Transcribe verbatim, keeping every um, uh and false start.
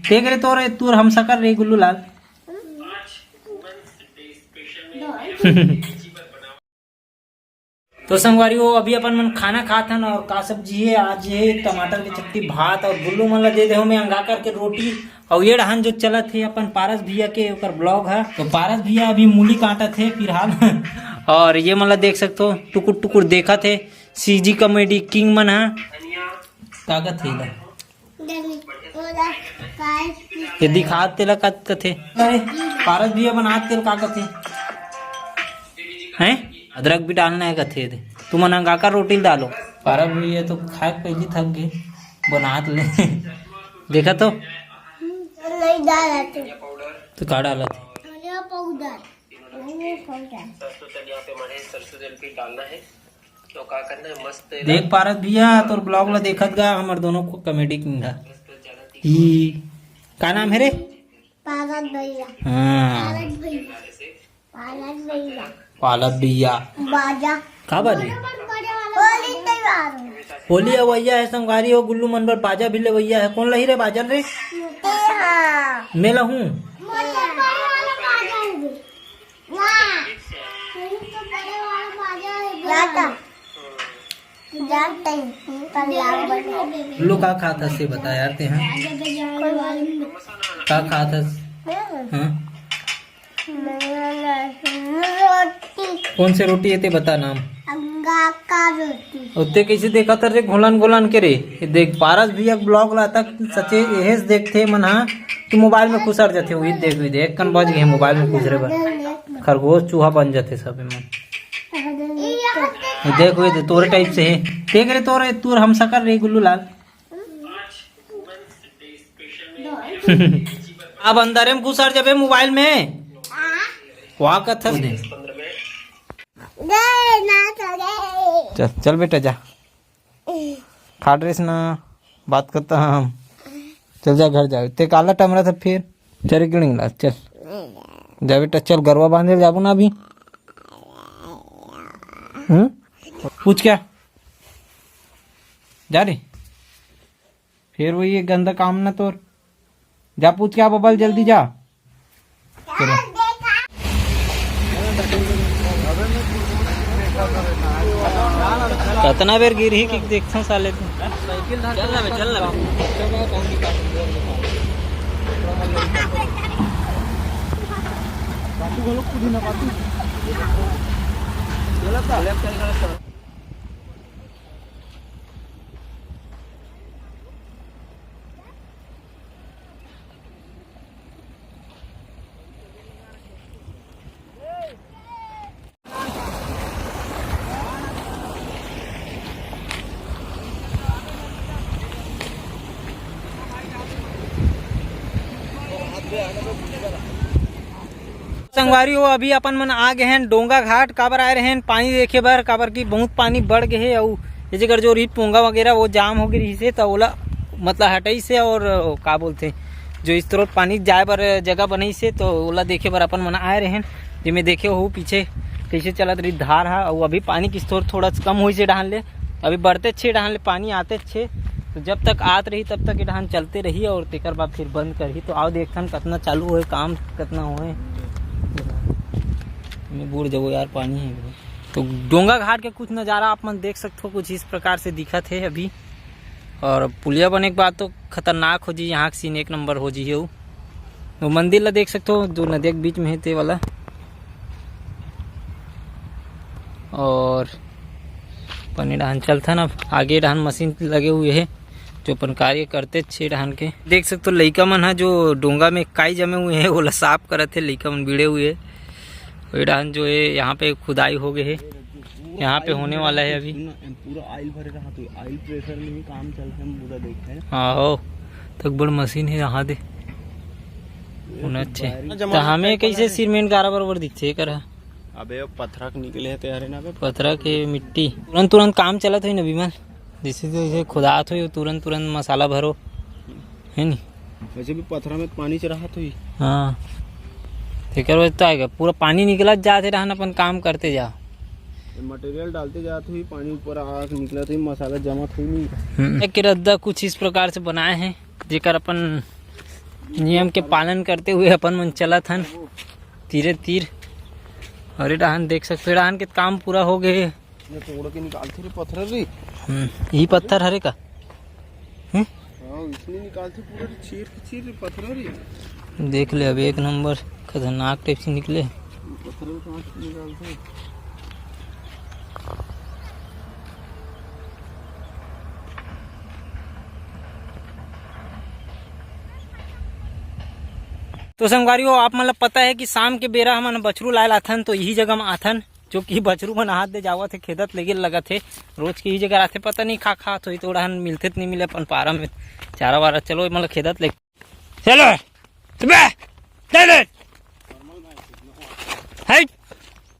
देख रे तोर, तोर हम सकर रे गुल्लू लाल। तो संगवारी हो, अभी अपन मन खाना खात हन। और का सब्जी है? आज है टमाटर के चटनी, भात, और गुल्लू मन ला दे दे हूँ मैं अंगा करके रोटी। और ये डहान जो चलत है अपन पारस भैया के ओकर ब्लॉग है। तो पारस भैया अभी मूली काटत है फिलहाल। और ये मन ला देख सकते हो, टुकुर टुकुर देखत है सीजी कॉमेडी किंग मन है। का कथे एला? ये दिखात तेला का कथे? अरे, पारस भैया बनात तेल का कथे? हैं? अदरक भी डालना है कथे दे। तुमन अंगाकर रोटी ल डालो। पारस भैया तो खाए के पहली थक गए, बनात ले। देखा तो? नहीं डालत। तो का डालत? धनिया पाउडर। धनिया पाउडर। सरसों तेल, यहाँ पे हमारे सरसों तेल भी डालना है। तो का करना है, मस्त है। देख पारस भैया, तोर ब्लॉग ला देखत गा हमर दोनों को कॉमेडी किंग हा। ई का नाम है रे? पारस भैया। हाँ। पारस भैया। पारस भैया। पारस भैया। बाजा। का बाजे? होली त्योहार। होली अवैया है संगवारी हो, गुल्लू मन बर बाजा भी लेवैया है। कौन लही रे बाजा रे? ते हा। मैं लहूं। मोटे बड़े वाला बाजा है। वाह। यही तो बड़े वाला बाजा है। जाता। जाते हैं। लो का खात हस से बता यार ते, हाँ? का खात हस? हाँ। रोटी। कौन से रोटी है ते बता नाम? अंगा का रोटी। उत्ते कैसे देखा तर रे घोलन घोलन के रे? ये देख पारस भैया ब्लॉग ला तक सचे एहेस देखथे मन हा। तू मोबाइल में खुसर जाथे, वही देख, वही देख, कन बज गए मोबाइल में खुसरे बर। खरगोश चूहा बन जाथे सब एमन। ये देख, वही देख, तोरे टाइप से है। देख रे तोरे, तोर हम सकर रे गुल्लू लाल। अब अंदर में घुसर जाबे मोबाइल में। वहाँ कथस ने। चल, चल बेटा जा। खा ड्रेस ना, बात करता हम। चल जा घर जा। ते काला टमरा था फिर। चल रे किड़िंग ला, चल। जा बेटा, चल गरवा बांधे जाबो ना अभी। हम्म? पूछ क्या? जा रे। फिर वही एक गंदा काम ना तोर। जा पूछ के आ बबल, जल्दी जा। चलो। कतना बेर गिरही कि देखथों साले तू। चल ना बे, चल ना बे। संगवारी हो, अभी अपन मन आ गए हैं डोंगा घाट। काबर आए रहे हैं? पानी देखे बर, काबर कि बहुत पानी बढ़ गए है। अउ ये जगह जो रही पोंगा वगैरह, वो जाम हो गई रही से, तो ओला मतलब हटाई से और का बोलते, जो स्त्रोत पानी जाए बर जगह बनाई से, तो ओला देखे बर अपन मन आए रहे हैं। जेमे देखे हो पीछे कैसे चलत रही धार हा, अउ अभी पानी किस थोड़ा थोड़ा कम होई से डहान ले, अभी बढ़ते छे डहान ले पानी आते छे, तो जब तक आत रही तब तक ये डहान चलते रही और तेकर बाद फिर बंद करही। तो आओ देखथन कतना चालू होए काम, कतना होए। मैं बूड़ जबो यार, पानी है। तो डोंगा घाट के कुछ नज़ारा आप मन देख सकते हो, कुछ इस प्रकार से दिखत है अभी। और पुलिया बने के बाद तो खतरनाक हो जी, यहाँ के सीन एक नंबर हो जी है। वो मंदिर ला देख सकते हो जो नदिया के बीच में है ते वाला। और पनी डहान चलथन, अब आगे डहान मशीन लगे हुए है जो अपन कार्य करते छे डहान के। देख सकते हो लइका मन हा जो डोंगा में काई जमे हुए है, ओला साफ करत है, लइका मन भिड़े हुए है। वही डहान जो है यहाँ पे खुदाई हो गए है, यहाँ पे होने वाला है अभी। पूरा ऑयल भरे रहा तो ऑयल प्रेशर में ही काम चल रहा है, हम पूरा देख रहे हैं। हाँ हो, तक बड़ मशीन है यहाँ दे। होना अच्छे। तो हमें कैसे सीमेंट गारा बरोबर दिखथे करा? अबे वो पथरा के निकले है तैयार है ना बे। पथरा के मिट्टी। तुरंत तुरंत काम चलत है ना विमल, जैसे जैसे खुदात हो तुरंत तुरंत मसाला भरो, है नी? वैसे भी पथरा में पानी च रहत होही। हाँ, तेकर वजह तो आएगा, पूरा पानी निकलत जाते रहन, अपन काम करते जाओ। मटेरियल डालते जात होही, पानी ऊपर आके निकलत होही, मसाला जमत होही नहीं। हम्म। एक रद्दा कुछ इस प्रकार से बनाए हैं, जेकर अपन नियम के पालन करते हुए अपन मन चलत हन तीरे तीर। और ये डहान देख सकते हो, डहान के काम पूरा हो गए। ये तोड़ के निकालथे रे पत्थर रे। हम्म, यही पत्थर हरे का? हम्म? हाँ, इसने निकालथे पूरा रे, चीर के चीर रे पत्थर रे। देख ले, अब एक नंबर खतरनाक टाइप से निकले। पत्थर में कहाँ से निकालथे? तो संगवारी हो, आप मन ल पता है कि शाम के बेरा हमन बछरू लाए लाथन, तो यही जगह में आथन, जो कि बछरू मन हाथ दे जावत हे, खेदत लेगे लगत हे। रोज के ही जगह आथे, पता नहीं खा खा तो ही थोड़ा हन मिलथे त नहीं मिले अपन पारा में चारा वारा। चलो, मतलब खेदत ले, चलो सुबह, चलो। है।